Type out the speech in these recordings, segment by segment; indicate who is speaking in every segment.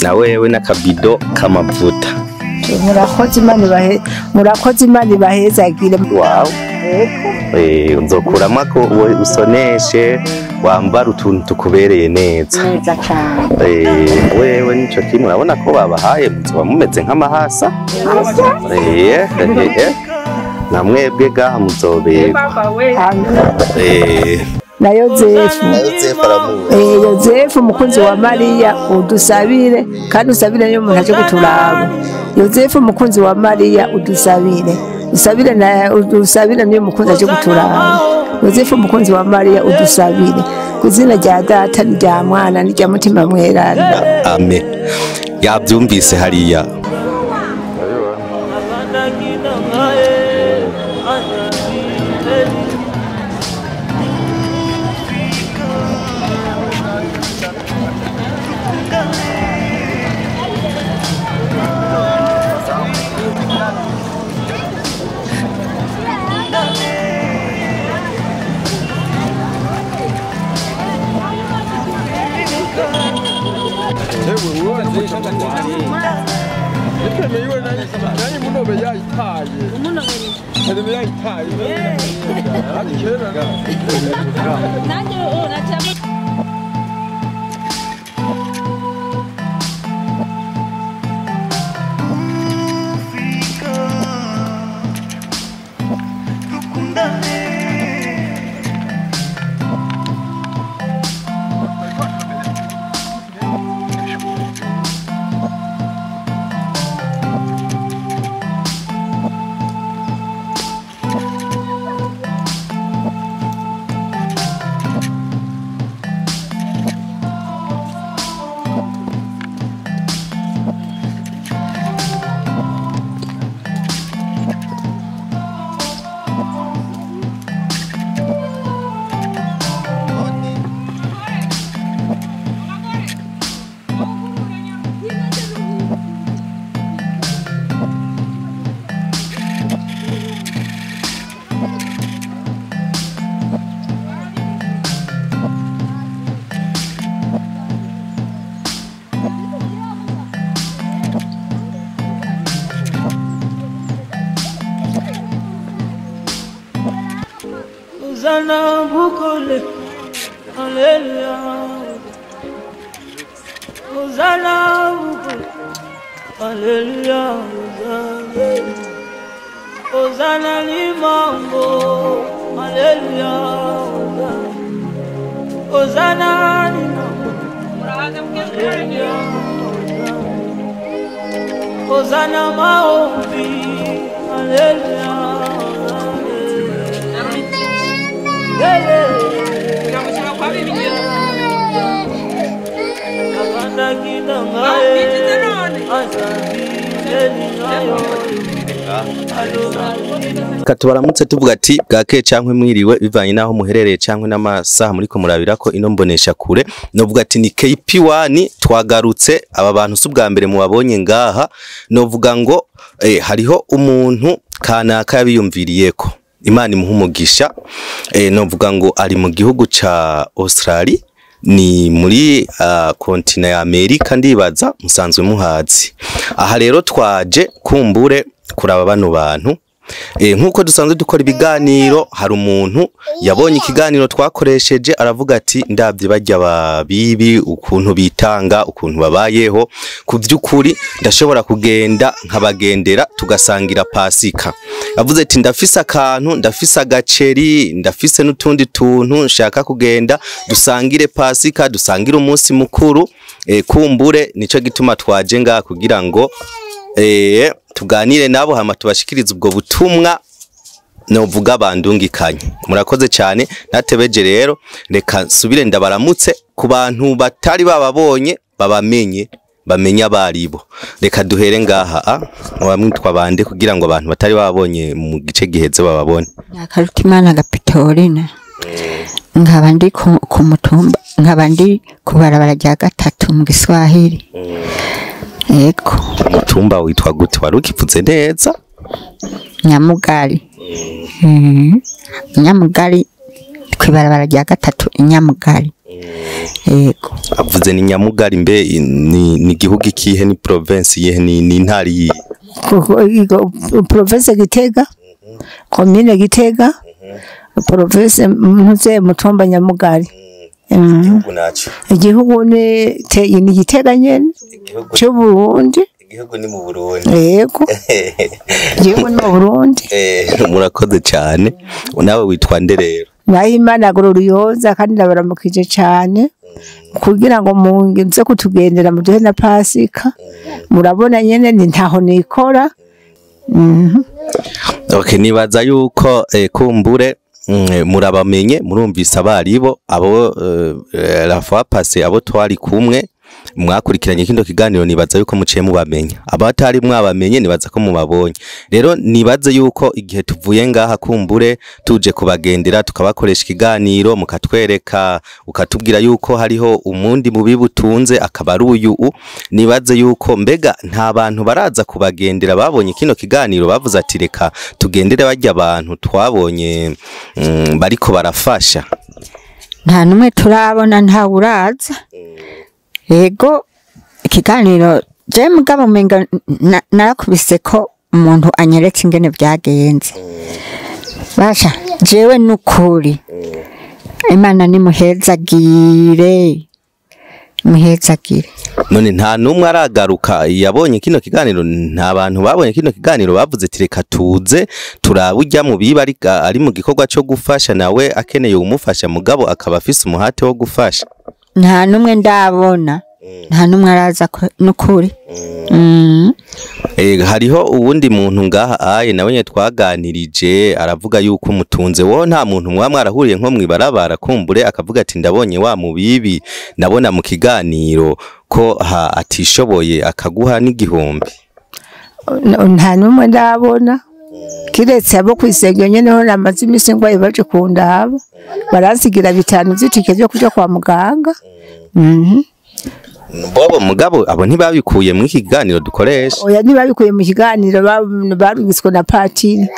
Speaker 1: Na wewe n'akabido k'amavuta.
Speaker 2: Murakoze, Imana ibahe, murakoze, Imana ibahezagire.
Speaker 1: Wow. Uzokuramo ako usoneshe, wambara utuntu tukubereye neza.
Speaker 2: Neza cyane.
Speaker 1: Wewe nico kimwe, urabona ko babahaye, muzoba mumeze nk'amahasa. Na mwebwe gaha muzoberwa.
Speaker 2: Na Yozefu.
Speaker 1: Yozefu aramuzi.
Speaker 2: Yozefu umukunzi wa Mariya, udusabire, kandi usabire niyo umuntu aje kuturaba. Yozefu umukunzi wa Mariya, udusabire, usabire na udusabire niyo umukunzi aje kuturaba. Yozefu umukunzi wa Mariya, udusabire, ku izina rya Data n'irya Mwana n'irya Mutima Mweranda.
Speaker 1: Amen. Yabyumvise hariya.
Speaker 3: Hosanna bukole, haleluya. Hosanna bukole, haleluya. Hosanna limambo, haleluya. Hosanna limambo, haleluya. Hosanna maombi, haleluya.
Speaker 1: Katubaramutse tuvuga ati bwake cankwe mwiriwe, bivanye naho muherereye cankwe n'amasaha muriko murabirako ino mbonesha kure. Novuga ati ni KP1 twagarutse. Aba bantu si ubwa mbere mubabonye ngaha. Novuga ngo hariho umuntu kanaka yabiyumviriyeko, Imana imuha umugisha. Novuga ngo ari mu gihugu ca Australia, ni muri kontina ya Amerika, ndibaza musanzwe muhazi. Aha rero twaje kumbure kuraba bano bantu. Nkuko dusanzwe dukora ibiganiro, hari umuntu yabonye ikiganiro twakoresheje aravuga ati ndabye bajya babibi ukuntu bitanga, ukuntu babayeho, ku by'ukuri ndashobora kugenda nkabagendera tugasangira Pasika. Yavuze ati ndafise akantu, ndafise agaceri, ndafise n'utundi tuntu nshaka kugenda dusangire Pasika, dusangire umunsi mukuru. Kumbure nico gituma twaje ngaha kugira ngo tuganire nabo hama tubashikirize ubwo butumwa novuga bandungikanye. Murakoze cyane. Natebeje rero reka nsubire ndabaramutse ku bantu batari bababonye babamenye, bamenye abaribo. Reka duhere ngaha mwitwa bande kugira ngo abantu batari babonye mu gice giheze bababone.
Speaker 4: Nakarutimana Gapitorina, nkaba ndi ku mutumba, nkaba ndi ku barabara rya gatatu mu Giswahili. Yego.
Speaker 1: Umutumba witwa gute? Wari ukivuze neza?
Speaker 4: Nyamugari. Nyamugari, kwibarabara rya gatatu Inyamugari. Yego.
Speaker 1: Avuze ni Nyamugari, mbe ni igihugu ikihe, ni province yihe, ni intara yihe?
Speaker 2: Province Gitega, komine Gitega, province ntuze mutumba Nyamugari.
Speaker 1: Igihugu naco?
Speaker 2: Igihugu ni Gitega nyene c'Uburundi.
Speaker 1: Igihugu ni mu Burundi.
Speaker 2: Yego, igihugu ni mu Burundi.
Speaker 1: Murakoze cyane. Nawe witwa nde rero?
Speaker 2: Nahimana Glorioza, kandi ndabaramukije cyane kugira ngo mungize kutugendera muduhe na Pasika. Murabona nyene ni ntaho nikora.
Speaker 1: Okay, nibaza yuko kumbure murabamenye, murumvise abaribo abo la fois passée, abo twari kumwe mwakurikiranye kino kiganiro, nibaza yuko muciye mubamenya. Abatari mwabamenye, nibaza ko mubabonye. Rero nibaze yuko igihe tuvuye ngaha, kumbure tuje kubagendera, tukabakoresha ikiganiro, mukatwereka, ukatubwira yuko hariho umundi mubi butunze akaba ari uyu nibaze yuko mbega nta bantu baraza kubagendera babonye kino kiganiro bavuze ati: "Reka tugendere barya abantu twabonye bariko barafasha"?
Speaker 4: Nta n'umwe turabona, ntawe uraza. Yego, ikiganiro je mugabo umenga narakubise ko umuntu anyeretse ingene byagenze. Basha jewe nukuri, Imana nimuhezagire, muhezagire.
Speaker 1: None nta n'umwe aragaruka yabonye kino kiganiro? Nta bantu babonye kino kiganiro bavuze ati: "Reka tuze turabe urya mu biba ari mu gikorwa cyo gufasha, nawe akeneye umufasha, mugabo akaba afise umuhate wo gufasha"?
Speaker 4: Nta n'umwe ndabona, nta n'umwe araza nukuri.
Speaker 1: Hariho uwundi muntu ngaha aye nawe nyene twaganirije, aravuga yuko umutunze wo nta muntu mwaba mwarahuriye nko mwibarabara, kumbure akavuga ati: "Ndabonye wa mubibi nabona mu kiganiro ko ha atishoboye", akaguha n'igihumbi?
Speaker 2: Nta n'umwe ndabona, kiretse abo kw'isengero nyene. Ho namaze imisi ngwaye, baje kundaba baransigira 5 vy'itike vyo kuja kwa muganga.
Speaker 1: Bobo mugabo abo ntibabikuye mu iki kiganiro dukoresha?
Speaker 2: Oya, ntibabikuye mu kiganiro, barungitswe na patiri,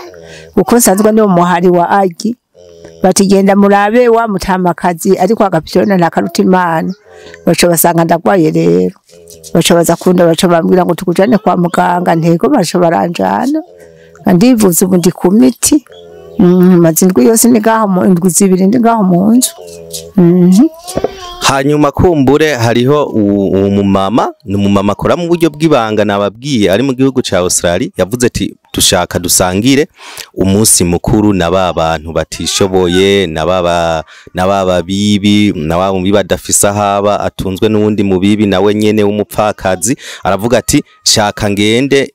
Speaker 2: kuko nsanzwe ndi umuhari wa agi. Bati: "Genda murabe wa mutamakazi ariko agapyona na karuta Imana." Baca basanga ndagwaye, rero baca baza kunda, baca bambwira ngo tukujane kwa muganga. Ntego, baca baranjana, ndivuza, ubu ndi ku miti. Maze indwi yose ndi ngaho indwi 2 ndi ngaho mu nzu.
Speaker 1: Hanyuma kumbure hariho uwo mumama, ni umumama akora mu buryo bw'ibanga, nababwiye ari mu gihugu ca Australia, yavuze ati: "Dushaka dusangire umunsi mukuru na ba bantu batishoboye, na baba bibi, na ba mubibi badafise ahaba, atunzwe n'uwundi mubibi nawe nyene w'umupfakazi." Aravuga ati: "Shaka ngende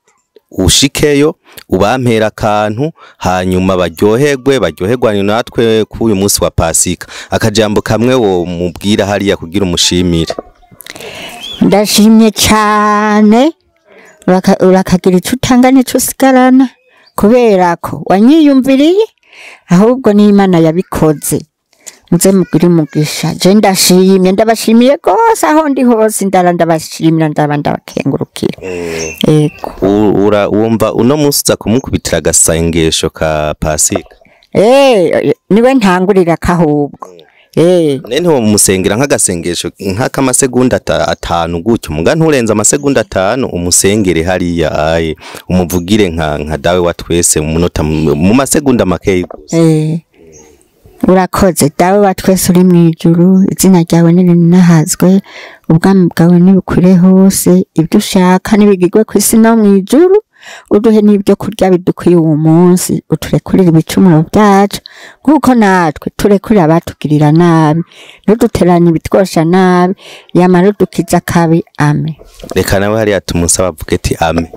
Speaker 1: ushikeyo ubampera akantu, hanyuma baryoherwe, baryoherwane natwe k'uyu munsi wa Pasika." Akajambo kamwe wo mubwira hariya kugira umushimire?
Speaker 4: Ndashimye cyane. Urakagira icyo utanga n'icyo usigarana, kubera ko wanyiyumviriye. Ahubwo n'Imana yabikoze, muze mugire umugisha. Je ndashimye, ndabashimiye rwose. Aho ndi hose ndara ndabashimira, ndaba ndabakengurukira. Yego.
Speaker 1: Wumva uno munsi uza kumukubitira agasengesho ka Pasika?
Speaker 4: Niwe ntangurira kahubwo.
Speaker 1: None ntiwomusengera nk'agasengesho nk'akamasegonda 5 gutyo, muga nturenze amasegonda 5, umusengere hariya aye, umuvugire nka Dawe wa twese mu munota, mu masegonda makeyi gusa?
Speaker 4: Urakoze. Dawe wa twese uri mu ijuru, izina ryawe nirinahazwe, ubwami bwawe nibukwire hose, ibyo ushaka nibigirwe ku isi no mu ijuru. Uduhe n'ibyo kurya bidukwiye uwo munsi, uturekurire ibicumuro byacu nk'uko natwe turekurira abatugirira nabi, ntuduteranye ibitwosha nabi, yamara udukiza akabi. Amen.
Speaker 1: Reka nawe hariya tumusaba avuge ati ame.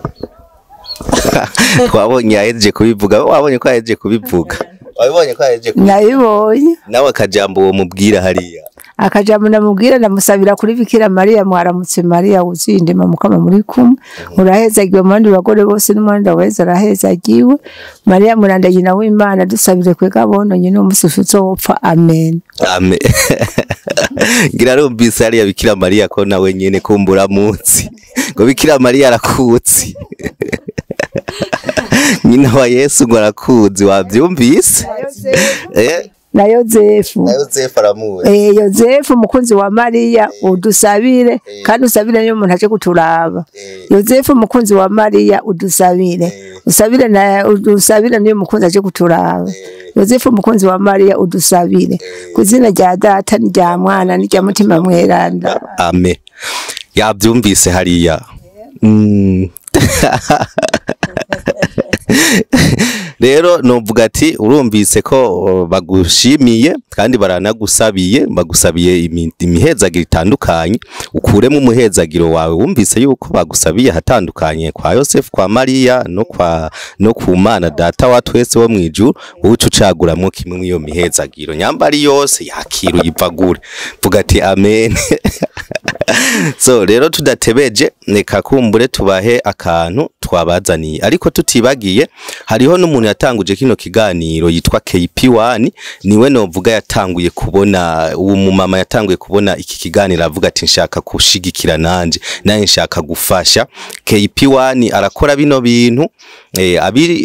Speaker 1: Twabonye yahejeje kubivuga, wabonye ko yahejeje kubivuga, wabonye ko yahejeje kubivuga?
Speaker 2: Nabibonye.
Speaker 1: Nawe akajambo uwo mubwira hariya?
Speaker 2: Akajambo namubwira, ndamusabira kuri Bikira Mariya. Mwaramutse Mariya wuzuye indema, Mukama muri kumwe, urahezagiwe mu bandi bagore bose, n'umwana weza arahezagiwe. Mariya muranda nyina w'Imana, dusabire kwega abononye n'umunsi tuzopfa. Amen.
Speaker 1: Ame. Ngira arumvise hariya Bikira Mariya ko nawe nyene kumbura munsi ngo Bikira Mariya arakutsi, nyina wa Yesu ngo arakuzi, wavyumvise?
Speaker 2: Na Yozefu.
Speaker 1: Na Yozefu aramuzi.
Speaker 2: Yozefu umukunzi wa Mariya udusabire, kandi usabire niyo umuntu aje kuturaba. Yozefu umukunzi wa Mariya udusabire, usabire na udusabire niyo umukunzi aje kuturaba. Yozefu umukunzi wa Mariya udusabire, ku izina rya Data n'irya Mwana n'irya Mutima Mweranda.
Speaker 1: Amen. Yabyumvise hariya. Rero novuga ati urumvise ko bagushimiye kandi baranagusabiye, bagusabiye imihezagiro itandukanye. Ukuremo umuhezagiro wawe, wumvise yuko bagusabiye hatandukanye kwa Yosefu, kwa Mariya no ku Mana Data wa twese wo mwijuru. Uca ucaguramwo kimwe mw'iyo mihezagiro, nyambari yose yakira uyivagure, vuga ati amen. So rero tudatebeje, reka kumbure tubahe akantu twabazaniye, ariko tutibagiye hariho n'umuntu yatanguje kino kiganiro yitwa KP1. Niwe novuga yatanguye kubona, uwo mumama yatanguye kubona iki kiganiro avuga ati nshaka kushigikira nanje, naye nshaka gufasha. KP1 arakora bino bintu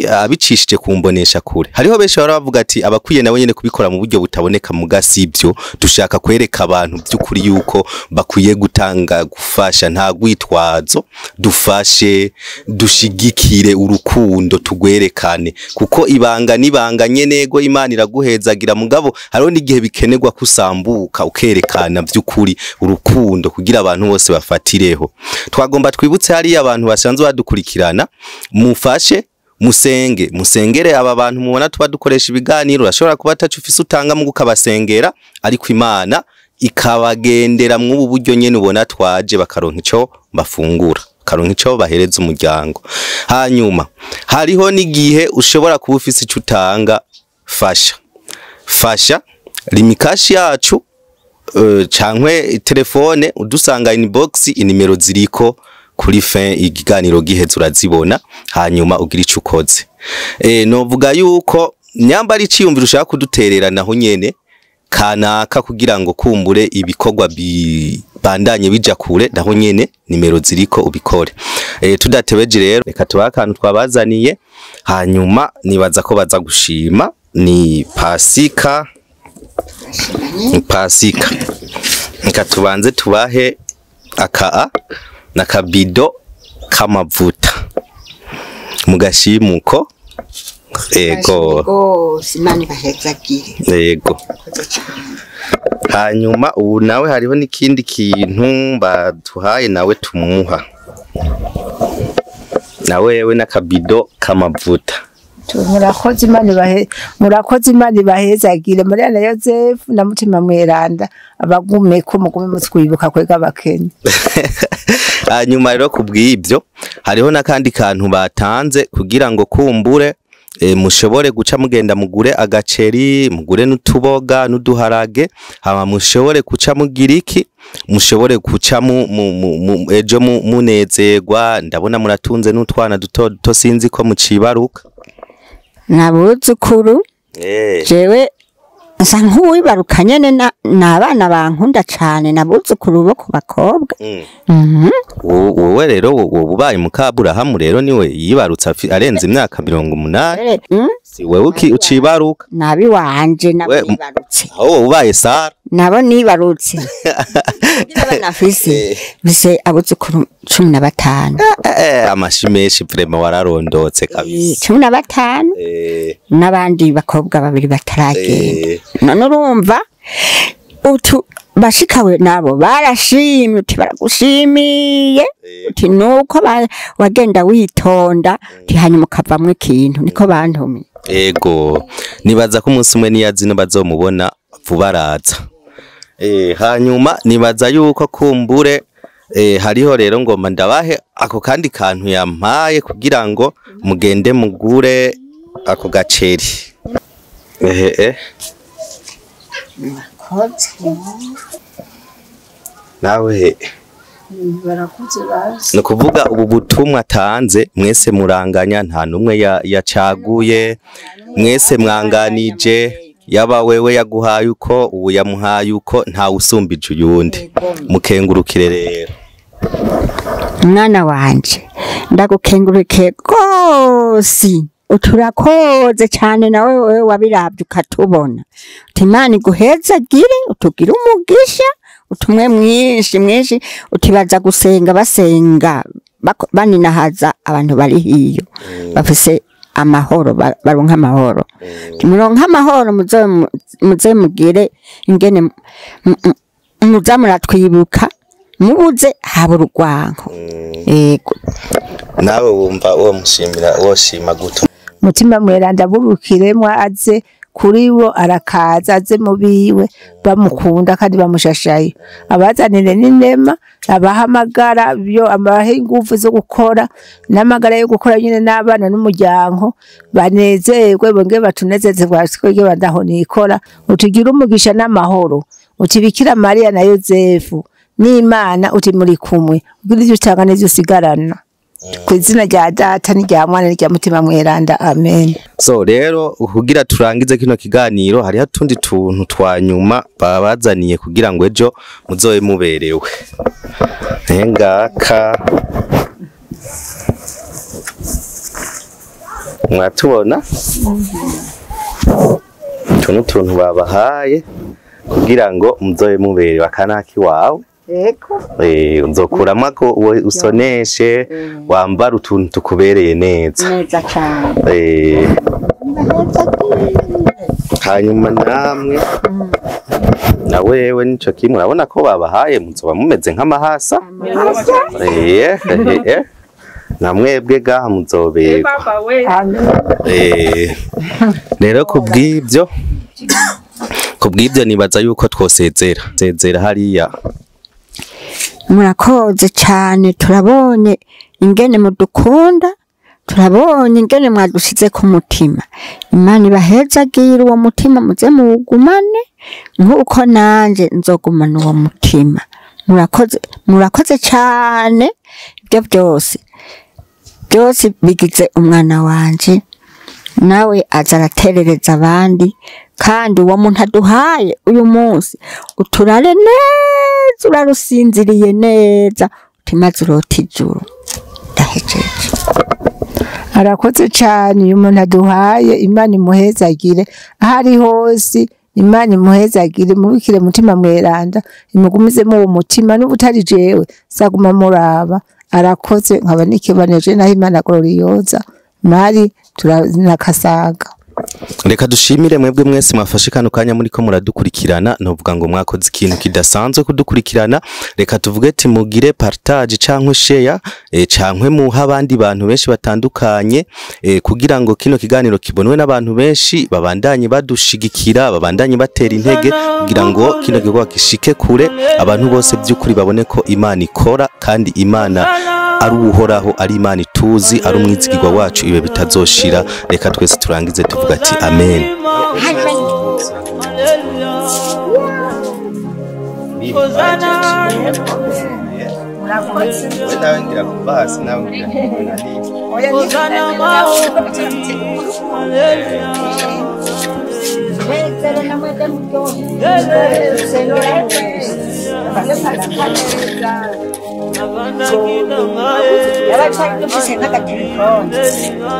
Speaker 1: abicishije kumbonesha kure. Hariho benshi bahora bavuga ati abakwiye nawe nyene kubikora mu buryo butaboneka, muga sibyo. Dushaka kwereka abantu by'ukuri yuko bakwiye gutanga, gufasha, nta gwitwazo. Dufashe, dushigikire urukundo, tugwerekane, kuko ibanga nibanga nyenego Imana iraguhezagira, mugabo hariho n'igihe bikenerwa kusambuka ukerekana by'ukuri urukundo kugira abantu bose bafatireho. Twagomba twibutse hariya abantu basanzwe badukurikirana, mufashe, musenge, musengere aba bantu mubona tuba dukoresha ibiganiro. Urashobora kuba ataco ufise utanga mu ukabasengera, ariko Imana ikabagendera mw'ubu buryo nyene ubona twaje, bakaronka ico bafungura, bakaronka ico bahereza umuryango. Hanyuma hariho n'igihe ushobora kuba ufise ico utanga, fasha, fasha Lumicash yacu cankwe telefone, udusanga inbox, inimero ziriko kuri fin ikiganiro giheze urazibona, hanyuma ugira ico ukoze. Novuga yuko nyamba ari iciyumviro ushaka kuduterera naho nyene kanaka kugira ngo kumbure ibikorwa bibandanye bija kure, naho nyene nimero ziriko ubikore. Tudatebeje rero, reka tubahe akantu twabazaniye, hanyuma nibaza ko baza gushima. Ni Pasika, ni Pasika. Reka tubanze tubahe aka n'akabido k'amavuta mugashimuko. Ego.
Speaker 4: Rwose Imana ibahezagire.
Speaker 1: Yego. Hanyuma ubu nawe hariho n'ikindi kintu baduhaye nawe tumuha, nawe n'akabido k'amavuta.
Speaker 2: Murakoze, Imana ibahe, murakoze, Imana ibahezagire. Mariya na Yozefu na Mutima Mweranda abagume ko mugume mutwibuka kwega abakene.
Speaker 1: Hanyuma rero kubw'ibyo hariho n'akandi kantu batanze kugira ngo kumbure mushobore guca mugenda mugure agaceri, mugure n'utuboga n'uduharage, hama mushobore guca mugira iki, mushobore guca mu ejo munezerwa. Ndabona muratunze n'utwana duto duto, sinzi ko mucibaruka.
Speaker 4: Nabuzukuru. Jewe nsa nk'uwibaruka nyene, n'abana bankunda cane, nabuzukuru bo ku bakobwa.
Speaker 1: Wowe rero wowe ubaye mukaburahamu rero, niwe yibarutse arenze imyaka 80. Si wewe ucibaruka?
Speaker 4: Nabi wanje nabo nibarutse.
Speaker 1: Aho wowe ubaye Sara.
Speaker 4: Nabo nibarutse. Abana afise, bise abuzukuru 15.
Speaker 1: Amashi menshi vraiment, wararondotse kabisa.
Speaker 4: 15 n'abandi bakobwa babiri bataragenda. None urumva utu bashikawe nabo barashimye, uti baragushimiye, uti nuko wagenda witonda, uti hanyuma ukavamwo ikintu, niko bantumye.
Speaker 1: Ego, nibaza ko umunsi umwe niyazino bazomubona vuba araza. Hanyuma nibaza yuko kumbure hariho rero ngomba ndabahe ako kandi kantu yampaye kugira ngo mugende mugure ako gaceri. Ehe. Nawe
Speaker 2: Barakuze bazi.
Speaker 1: Ni ukuvuga ubu butumwa atanze mwese muranganya, nta n'umwe yacaguye, mwese mwanganije, yaba wewe yaguhaye uko, ubu yamuhaye uko, ntawe usumbije uyundi. Mukengurukire rero.
Speaker 4: Mwana wanje, ndagukengurukiye rwose. Uturakoze cyane nawe wewe wabirabye ukatubona. Uti Imana iguhezagire, utugire umugisha, utumwe mwinshi mwinshi, utibaza gusenga basenga baninahaza abantu bari hiyo bafise amahoro, baronka amahoro. Muronka amahoro, muze mugire ingene muza muratwibuka, mubuze haba urwanko. Yego.
Speaker 1: Nawe wumva uwo mushimira woshima gute?
Speaker 2: Mutima mweranda burukiremwa aze kuri bo, arakaza aze mu biwe bamukunda kandi bamushashaye, abazanire n'inema, abahamagara byo abahe ingufu zo gukora n'amagara yo gukora nyine n'abana n'umuryango banezerwe, bonge batunezeze twege bandaho nikora. Utugire umugisha n'amahoro, utibikira Mariya na Yozefu n'Imana, uti muri kumwe, ugira ivyo utanga n'ivyo usigarana, ku izina rya Data n'irya Mwana n'irya Mutima Mweranda, amen.
Speaker 1: So rero kugira turangize kino kiganiro, hariho tundi tuntu twa nyuma babazaniye kugira ngo ejo muzobe muberewe. Ngaka mwatubona utu tuntu babahaye kugira ngo muzobe muberewe, akanaki wawe.
Speaker 4: Yego.
Speaker 1: Nzokuramo ko usoneshe, wambara utuntu tukubereye neza.
Speaker 4: Neza cyane.
Speaker 1: Hanyuma namwe na wewe nico kimwe, urabona ko babahaye, muzoba mumeze nk'amahasa. Namwebwe gaha muzoberwa. Rero kubw'ibyo nibaza yuko twosezera sezera hariya.
Speaker 4: Murakoze cyane, turabonye ingene mudukunda, turabonye ingene mwadusize ku mutima. Imana ibahezagire uwo mutima, muze muwugumane nk'uko nanje nzogumana uwo mutima. Murakoze, murakoze cyane. Ibyo byose byose bigize umwana wanje, nawe aza araterereza abandi, kandi uwo muntu aduhaye uyu munsi uturare neza, urarusinziriye neza, utimaze urota ijuru. Ndahejeje.
Speaker 2: Arakoze cyane uyu muntu aduhaye, Imana imuhezagire aho ari hose, Imana imuhezagire, mubikire Mutima Mweranda, imugumizemo uwo mutima, n'ubutari jewe saguma muraba. Arakoze, nkaba nikibaneje naho Imana Glorioza mari turanakasaga.
Speaker 1: Reka dushimire mwebwe mwese mwafashe kano kanya muriko muradukurikirana. Novuga ngo mwakoze ikintu kidasanzwe kudukurikirana. Reka tuvuge ati mugire partage cankwe share, cankwe muha abandi bantu benshi batandukanye, kugira ngo kino kiganiro kibonwe n'abantu benshi, babandanye badushigikira, babandanye batera intege, kugira ngo kino gikorwa gishike kure, abantu bose by'ukuri babone ko Imana ikora, kandi Imana ari uhoraho, ari Imana ituzi, ari umwizigirwa wacu ibe bitazoshira. Reka twese turangize tuvuga ati amen.
Speaker 4: Dufise n'agatelefone,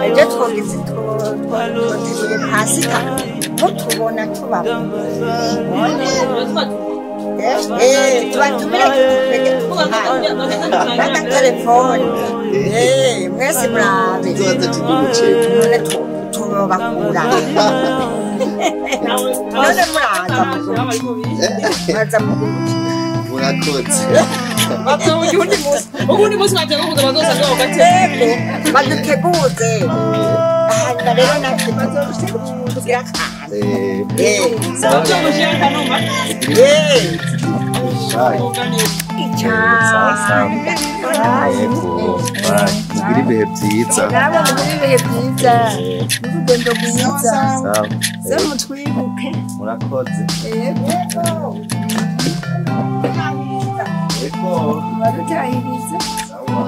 Speaker 4: ejo twogeze twoteguye pasika mutubona tubabona, tubatumire n'agatelefone, mwese murabe none tubakura none muraza muguti.
Speaker 1: Murakoze.
Speaker 5: Ubundi munsi bateguza bazosanga bagatego
Speaker 4: baduteguze, hanyuma rero natwe tugira akantu.
Speaker 1: Mugire ibihe byiza.
Speaker 2: Namwe mugire ibihe byiza n'urugendo rwiza, ze mutwibuke.
Speaker 1: Murakoze.
Speaker 2: Yego.
Speaker 1: Eko.
Speaker 2: Barutahiriza.
Speaker 1: Sawa.